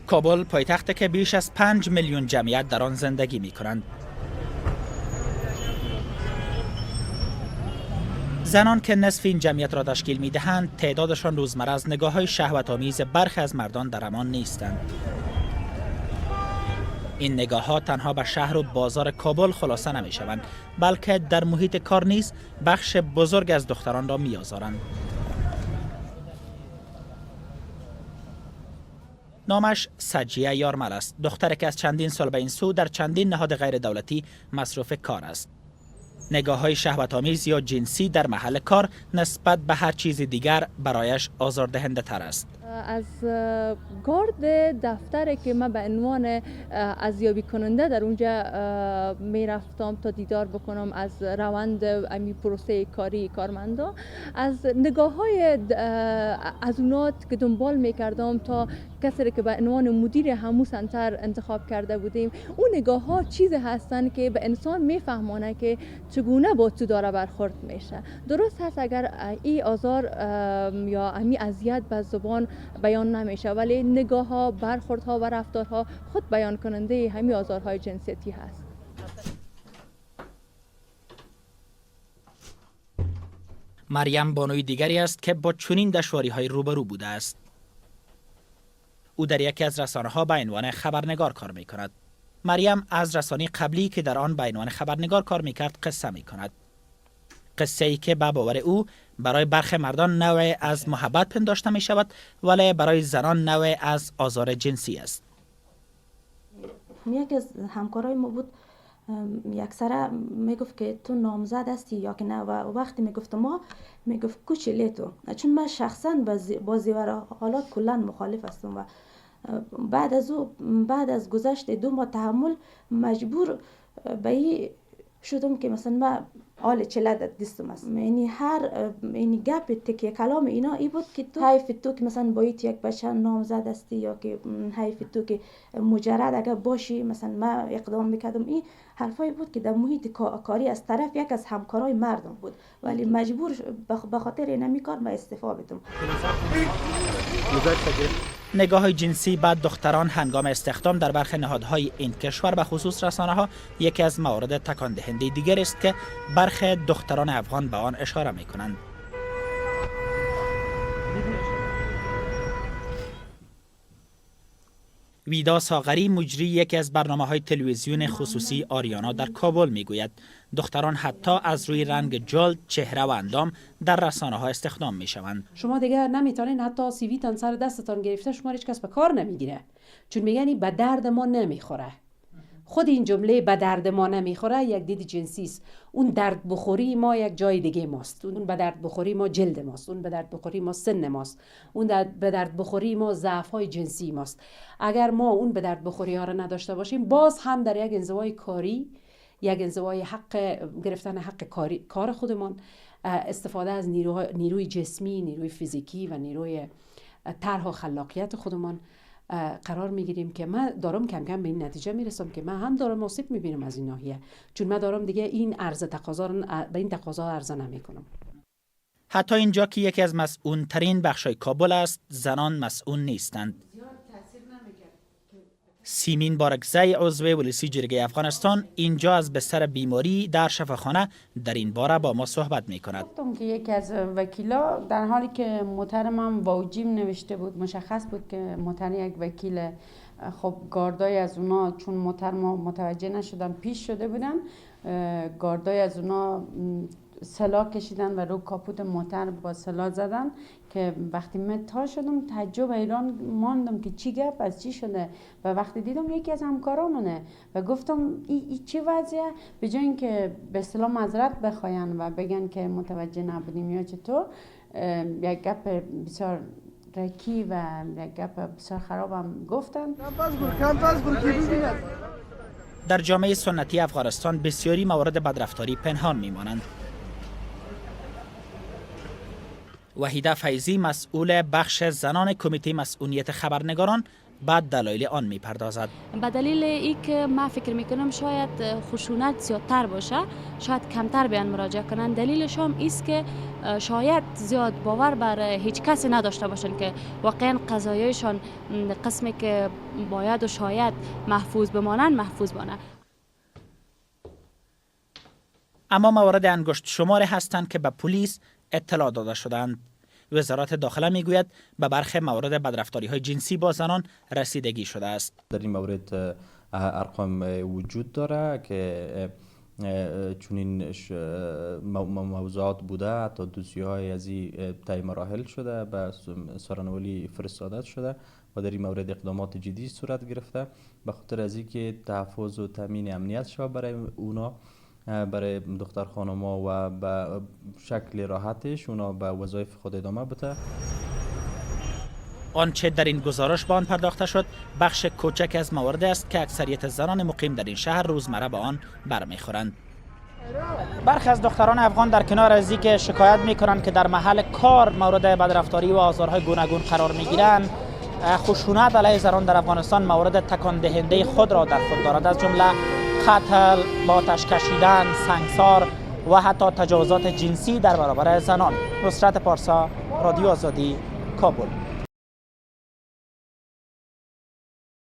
کابل، پایتخت که بیش از 5 میلیون جمعیت در آن زندگی می کنند. زنان که نصف این جمعیت را تشکیل می دهند، تعدادشان روزمره از نگاه های شهوت آمیز برخی از مردان در امان نیستند. این نگاه ها تنها به شهر و بازار کابل خلاصه نمی شوند، بلکه در محیط کار نیز بخش بزرگ از دختران را می آزارند. نامش سجیه یارمل است، دختری که از چندین سال به این سو در چندین نهاد غیر دولتی مصروف کار است. نگاه های شهوت آمیز یا جنسی در محل کار نسبت به هر چیز دیگر برایش آزاردهنده تر است. از گارد دفتر که من به عنوان ارزیابی کننده در اونجا می رفتم تا دیدار بکنم از روند امی پروسه کاری کارمندا، از نگاه های از اونات که دنبال می کردم تا کسی که به عنوان مدیر همو سنتر انتخاب کرده بودیم، اون نگاه ها چیز هستن که به انسان میفهمانه که چگونه با تو داره برخورد میشه. درست هست اگر ای آزار یا امی اذیت به زبان بیان نمیشه، ولی نگاه ها، برخوردها و رفتارها خود بیان کننده همی آزارهای جنسیتی هست. مریم بانوی دیگری است که با چنین دشواری های روبرو بوده است. او در یکی از رسانه ها به عنوان خبرنگار کار می کند. مریم از رسانه قبلی که در آن به عنوان خبرنگار کار می کرد قصه می کند. قصه ای که به باور او برای برخی مردان نوع از محبت پنداشته می شود، ولی برای زنان نوع از آزار جنسی است. یکی از همکارای ما بود، یک سره میگفت که تو نامزد هستی یا که نه، و وقتی میگفت ما میگفت کوچلی تو، چون من شخصا با زیور آلات کلا مخالف هستم. و بعد از او، بعد از گذشت 2 ماه تحمل، مجبور به این شدم که مثلا من آل چله دستم است. یعنی هر یعنی گپ تکیه کلام اینا ای بود که تو حیف تو که مثلا باید یک بچه نامزد هستی، یا که حیف تو که مجرد اگر باشی مثلا من اقدام میکردم. این حرفایی بود که در محیط کاری از طرف یک از همکارای مردم بود، ولی مجبور به خاطر اینمی کار ما استعفا بدم. نگاه جنسی به دختران هنگام استخدام در برخی نهادهای این کشور، به خصوص رسانه ها، یکی از موارد تکان دهنده دیگر است که برخی دختران افغان به آن اشاره می کنند. ویدا ساغری، مجری یکی از برنامه های تلویزیون خصوصی آریانا در کابل، میگوید دختران حتی از روی رنگ جلد، چهره و اندام در رسانه ها استخدام می شوند. شما دیگه نمیتونین حتی CV تان سر دستتان گرفته، شما هیچ کس به کار نمیگیره، چون میگن به درد ما نمیخوره. خود این جمله به درد ما نمیخوره یک دید جنسی است. اون درد بخوری ما یک جای دیگه ماست. اون به درد بخوری ما جلد ماست، اون به درد بخوری ما سن ماست، اون به درد بخوری ما ضعف های جنسی ماست. اگر ما اون به درد بخوری ها را نداشته باشیم، باز هم در یک انزوای کاری، یک انزوای حق گرفتن حق کاری کار خودمان، استفاده از نیروی جسمی، نیروی فیزیکی و نیروی طرح و خلاقیت خودمان قرار میگیریم که من دارم کم کم به این نتیجه میرسم که من هم دارم آسیب میبینم از این ناحیه، چون من دارم دیگه این عرضه تقاضا به این تقاضا عرضه نمیکنم. حتی اینجا که یکی از مصئون ترین بخشای کابل است، زنان مصئون نیستند. سیمین بارکزی، عضو ولسی جرگه افغانستان، اینجا از بستر بیماری در شفاخانه در این باره با ما صحبت می کند. گفتم که یکی از وکیلا در حالی که موتر من واجیم نوشته بود، مشخص بود که موتر یک وکیل. خب گاردای از اونا، چون موتر ما متوجه نشدن پیش شده بودن، گاردای از اونا سلاح کشیدن و رو کاپوت موتر با سلاح زدن که وقتی من تا شدم تعجب حیران ماندم که چی گپ از چی شده. و وقتی دیدم یکی از همکارامونه و گفتم ای چی وضعیه؟ به جای اینکه به اصطلاح معذرت بخواین و بگن که متوجه نبودیم یا چطور، یک گپ بسیار رکی و یک گپ بسیار خرابم گفتن. در جامعه سنتی افغانستان بسیاری موارد بدرفتاری پنهان میمانند. وحیده فیضی، مسئول بخش زنان کمیته مصئونیت خبرنگاران، به دلایل آن میپردازد. به دلیل ای که من فکر میکنم شاید خشونت زیادتر باشه، شاید کمتر بیان مراجعه کنن. دلیلش هم ایست که شاید زیاد باور بر هیچ کسی نداشته باشن که واقعا قضایایشان قسمی که باید و شاید محفوظ بمانند محفوظ بمانند. اما موارد انگشت شمار هستند که به پلیس اطلاع داده شدند. وزارت داخله میگوید به برخی موارد بدرفتاری های جنسی با زنان رسیدگی شده است. در این مورد ارقام وجود داره که چنین موضوعات بوده، حتی دوسیه های از این طی مراحل شده، به سارنوالی فرستاده شده و در این مورد اقدامات جدی صورت گرفته به خاطر از اینکه تحفظ و تامین امنیت شود برای اونا، برای دختر خانم‌ها و به شکل راحتش اونا به وظایف خود ادامه بده. آنچه در این گزارش به آن پرداخته شد بخش کوچک از موارد است که اکثریت زنان مقیم در این شهر روزمره به آن برمیخورند. برخی از دختران افغان در کنار از اینکه شکایت میکنند که در محل کار مورد بدرفتاری و آزارهای گوناگون قرار میگیرند، خشونت علیه زنان در افغانستان مورد تکان دهنده خود را در خود دارد، از جمله قتل، با آتش کشیدن، سنگسار و حتی تجاوزات جنسی در برابر زنان. نصرت پارسا، رادیو آزادی، کابل.